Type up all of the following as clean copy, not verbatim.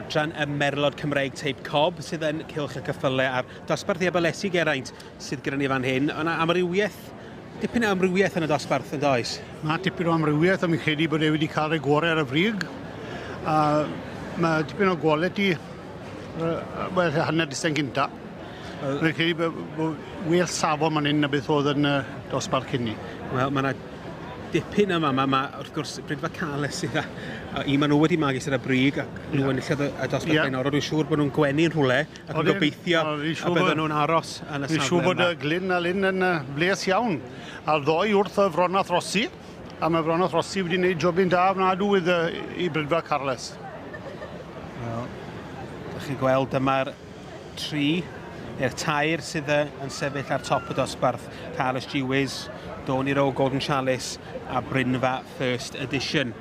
adran y Merlod Cymreig Teip Cob sydd yn Cylch y Cyffyle a'r dosbarth i Aberlesi Geraint sydd gyda ni fan hyn. Yna amrywiaeth, dipyn o amrywiaeth yn y dosbarth yn does? Mae dipyn o amrywiaeth a mi'n credu bod e wedi cael ei gorau ar y frig. A mae dipyn o quality, wel, hanner disen gynta. Rwy'n credu bod well safon man hyn na beth oedd yn y dosbarth cyn ni. Wel, mae yna dipyn yma. Mae wrth gwrs, Brydfa Cales sydd a un maen nhw wedi magu sydd â brig ac nhw enillodd y dosbarth blaenorol. Dwi'n siŵr bod nhw'n gwenu'n rhywle ac yn gobeithio y bydden nhw'n aros yn y safle yma. Dwi'n siŵr bod Glyn a Lynn yn bles iawn. A'r ddoi wrth y Fronath Rossi, a mae Fronath Rossi wedi gwneud jobyn da ofnadw i Brydfa Carles. Wel, ydych chi'n gweld dyma'r tri, neu'r tair sydd yn sefyll ar top y dosbarth. Carlos G. Wiz, Doni Rowe, Golden Chalice a Brynfa First Edition.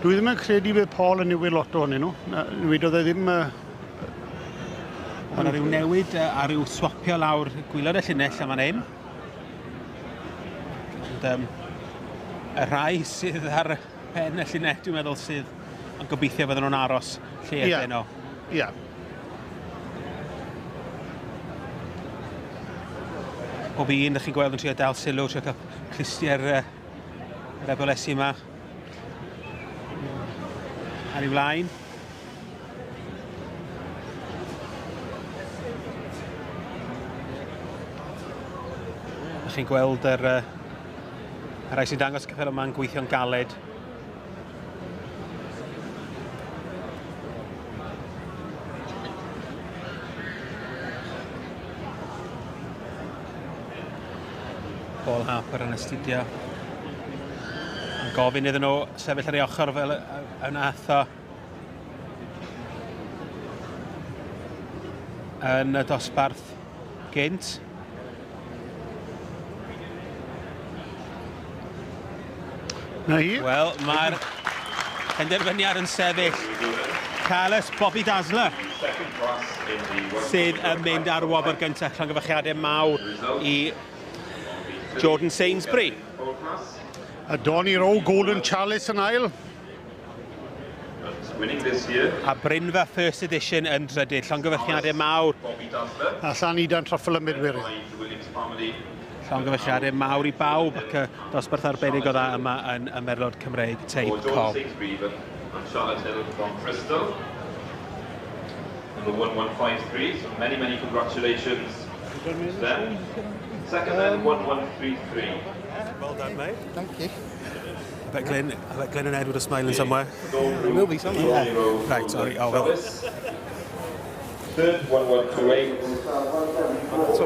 Dwi ddim yn credu bydd Paul yn newid lot ohonyn nhw. Wedodd e ddim. Mae yna rhyw newid a rhyw swapio lawr gwylod y llinell am fan hyn. Ond y rhai sydd ar pen y llinell, dwi'n meddwl, sydd yn gobeithio fydden nhw'n aros lle ydyn nhw. Ie. Pob un, ydych chi'n gweld yn trio dal sylw, trio cael clustiau'r yr ebolesi yma. Ar ei flaen. Ydych chi'n gweld yr rhai sy'n dangos y ceffyl yma'n gweithio'n galed. Paul Harper yn astudio. Yn gofyn iddyn nhw sefyll ar ei ochr fel y wnaeth o yn y dosbarth gynt. Na hi. Wel, mae'r penderfyniad yn sefyll. Carlos Bobby Dazzler sydd yn mynd ar wobr gyntaf, llongyfarchiadau mawr i Jordan Sainsbury. A Donny Rowe Golden Chalice yn ail. A Brynfa First Edition yn drydydd. Llongyfarchiadau mawr. A Llanidan Truffle yn bedwerydd. Llongyfarchiadau mawr i bawb ac y dosbarth arbennig o dda yma yn y Merlod Cymreig Teip Cob. Charlotte Hill from Bristol. Number 1153, so many, many congratulations to them. Second then, 1133. Well done, mate. Thank you. I bet Glyn and Edward are smiling somewhere. There will be somewhere. Yeah. Right, sorry. Oh, well. Third, 1128. So,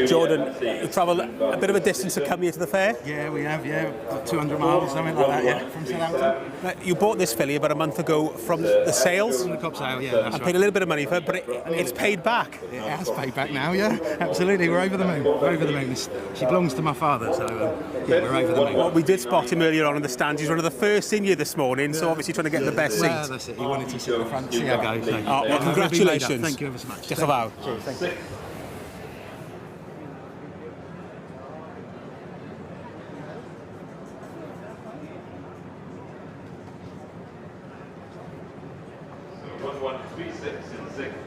Jordan, you've travelled a bit of a distance to come here to the fair? Yeah, we have, yeah. About 200 miles, something like that, yeah, from Southampton. Now, you bought this filly about a month ago from the sales? From the Cobb sale, yeah, that's And right. paid a little bit of money for it, but it's paid back. It has paid back now, yeah, absolutely. We're over the moon. We're over the moon. She belongs to my father, so yeah, we're over the moon. Well, we did spot him earlier on in the stands. He's one of the first in here this morning, so obviously trying to get the best seat. Well, that's it. He wanted to sit in the front, see how it goes. So. Oh, well, congratulations. Thank you ever so much. Diolch yn fawr. Cheers, thank you. So 1136 in sixth.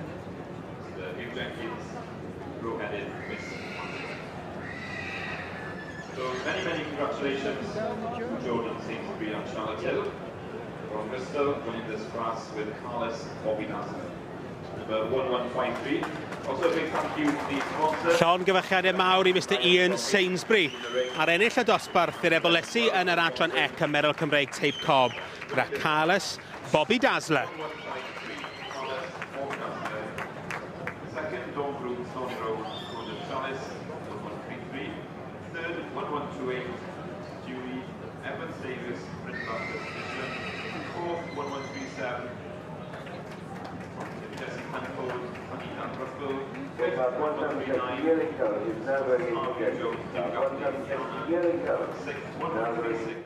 The Hugh Jenkins, Row-headed Miss. So many, many congratulations to Jordan Sainsbury and Charlotte Hill from Bristol, winning this class with Carlos Bobby Dazzler. Number 1153. Also a big thank you to the sponsor. Llongyfarchiadau mawr i Mr Ian Sainsbury ar ennill y dosbarth i'r ebolesi yn yr adran E Merlod Cymreig Teip Cob gyda Carlos Bobby Dazzler. Second, Dawn Broom, Stony Road, Golden Chalice, 1133. Third, 1128, Dewey, Evans Davis, Brynfa First Edition. Fourth, 1137, Jesse Penfold, Anita Russell. Fifth, 1139, Harvey Jones, Sixth, 1136.